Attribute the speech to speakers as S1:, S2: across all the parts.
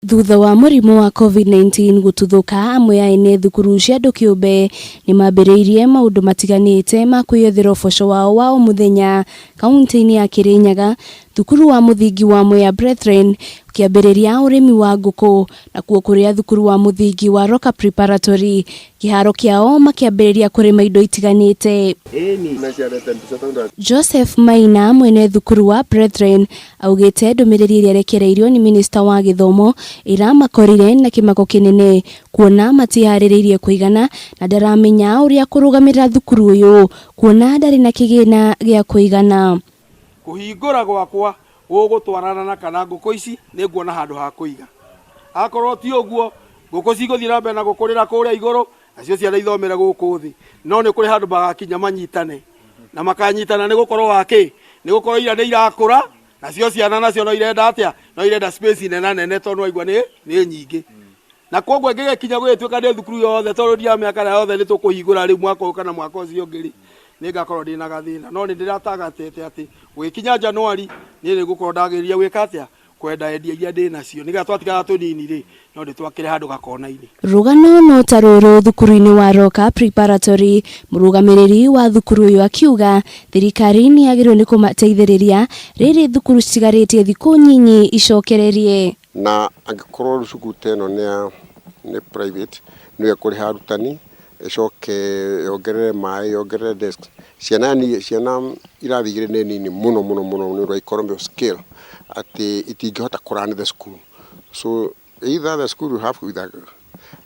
S1: Thutha wa mũrimũ wa Covid-19 gũtuthũka, amwe a ene thukuru cia andũ kĩũmbe nĩ mambĩrĩirie maũndũ matiganĩte ma kwĩyethera ũboco wao wa o mũthenya. Kauntĩ-inĩ ya Kĩrĩnyaga, thukuru wa mũthingi wa Mwea Brethren ũkĩambĩrĩria ũrĩmi wa ngũkũ, nakuo kũrĩa thukuru wa mũthingi wa Roka Preparatory kĩharo kĩao makĩambĩrĩria kũrĩma indo itiganĩte. Joseph Maina mwene thukuru wa Brethren augĩte ndũmĩrĩri ĩrĩa ĩrekereirio nĩ minista wa gĩthomo ĩramakorire na kĩmako kĩnene kuona matiharĩrĩirie kũigana na ndaramenya ũrĩa kũrũgamĩrĩra thukuru ũyũ kuona ndarĩ na kĩgĩna gĩa kũigana.
S2: Kũhingũra gwakwa gũgũtwarana na kana ngũkũ ici nĩ nguona handũ ha kũiga. Akorwo ti ũguo, ngũkũ cigũthiĩ na mbere na gũkũrĩra kũrĩa igũrũ, nacio ciana ithomere gũkũ thĩ. No nĩ kũrĩ handũ magakinya manyitane, na makanyitana nĩ gũkorwo wa kĩ? Nĩ gũkorwo ira nĩ irakũra, nacio ciana nacio no irenda atĩa? No irenda space nena nene tondũ waigua nĩ nĩ nyingĩ. Na koguo ĩngĩgĩkinya gũgĩtuĩka nĩ thukuru yothe tondũ ndiramenya kana yothe nĩ tũkũhingũra rĩu mwaka ũyũ kana mwaka ũcio ũngĩ rĩ, nĩ ngakorwo ndĩna gathĩna. No nĩ ndĩratangatĩte atĩ gũgĩkinya Januari niĩ nĩ ngũkorwo ndagĩrĩria gwĩka atĩa? Kwenda endia iria ndĩ nacio nĩgetha twatigara tũnini rĩ, no ndĩtwakĩre handũ gakona-inĩ.
S1: Rũgano no ta rũrũ thukuru-inĩ wa Roka Preparatory, mũrũgamĩrĩri wa thukuru ũyũ akiuga thirikari nĩ yagĩrĩirwo nĩ kũmateithĩrĩria rĩrĩ thukuru citigarĩtie thikũ nyinyi icokererie.
S3: Na angĩkorwo rĩu cukuru ta ĩno nĩ ya nĩ private nĩyo ĩkũrĩha arutani, ĩcoke yongerere maĩ, yongerere desk, ciana ni ciana irathi igĩrĩ nĩ nini mũno mũno mũno nĩ ũndũ wa economy of scale atĩ itingĩhota kũ run the school. So either the school will have with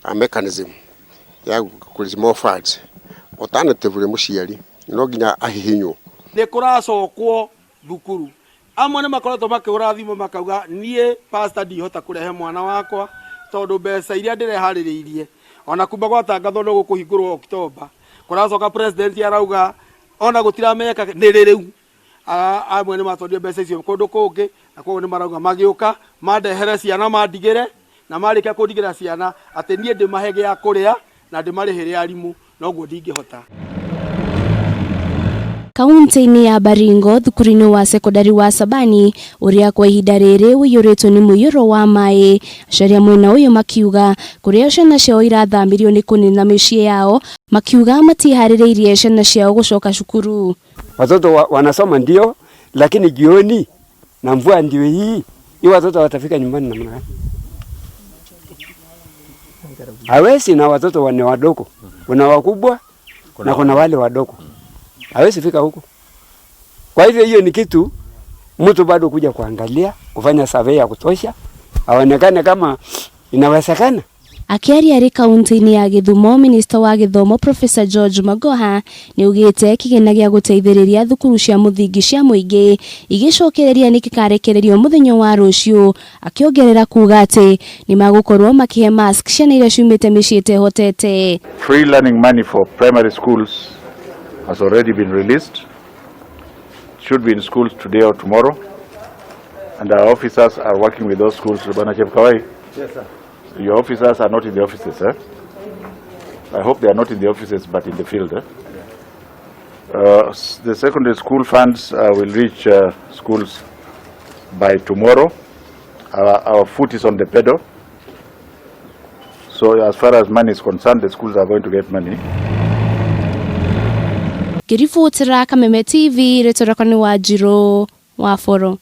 S3: a mechanism ya kũ raise more funds, alternatively mũciari no nginya ahihinywo.
S2: Nĩ kũracokwo thukuru. Amwe nĩ makoretwo makĩhũra thimũ makauga niĩ pastor ndihota kũrehe mwana wakwa tondũ mbeca iria ndĩreharĩrĩirie ona kuma gwatangathwo no gũkũhingũrwo Oktoba, kũracoka president arauga ona gũtiramenyeka nĩ rĩ rĩu. Amwe nĩ matwarire mbeca icio kũndũ kũngĩ na koguo nĩ marauga magĩũka mandehere ciana mandigĩre na marĩkia kũndigĩra ciana atĩ niĩ ndĩmahe gĩa kũrĩa na ndĩmarĩhĩre arimũ noguo ndingĩhota.
S1: Kaunti-inĩ ya Baringo thukuru-inĩ wa sekondari wa Sabani ũrĩa kwa ihinda rĩrĩ ũiyũrĩtwo nĩ mũiyũro wa maĩ, aciari a mwena ũyũ makiuga kũrĩa ciana ciao irathamirio nĩ kũnina mĩciĩ yao, makiuga matiharĩrĩirie ciana ciao gũcoka cukuru.
S4: Watoto wanasoma ndio, lakini jioni na mvua ndio hii, hii watoto watafika nyumbani namna gani? Hawezi, na watoto ni wadogo, kuna wakubwa na kuna wale wadogo, hawezi fika huko. Kwa hivyo hiyo ni kitu mtu bado kuja kuangalia, kufanya survey ya kutosha, aonekane kama inawezekana.
S1: Akĩaria arĩ kaunti-inĩ ya Gĩthumo, minista wa gĩthomo Professor George Magoha nĩaugĩte kĩgĩna gĩa gũteithĩrĩria thukuru cia mũthingi cia mũingĩ igĩcokereria nĩ gĩkarekererio mũthenya wa rũciũ, akĩongerera kuga atĩ nĩ magũkorwo makĩhe mask ciana iria ciumĩte mĩciĩ ĩtehotete.
S5: Free learning money for primary schools has already been released. Should be in schools today or tomorrow. And our officers are working with those schools. Bwana Chepkawai?
S4: Yes, sir.
S5: Your officers are not in the offices, eh? I hope they are not in the offices, but in the field. Eh? The secondary school funds will reach schools by tomorrow. Our foot is on the pedal. So as far as money is concerned, the schools are going to get money.
S1: Ngĩribotera Kameme TV, rĩtwa rĩakwa nĩ Wanjirũ wa Boro.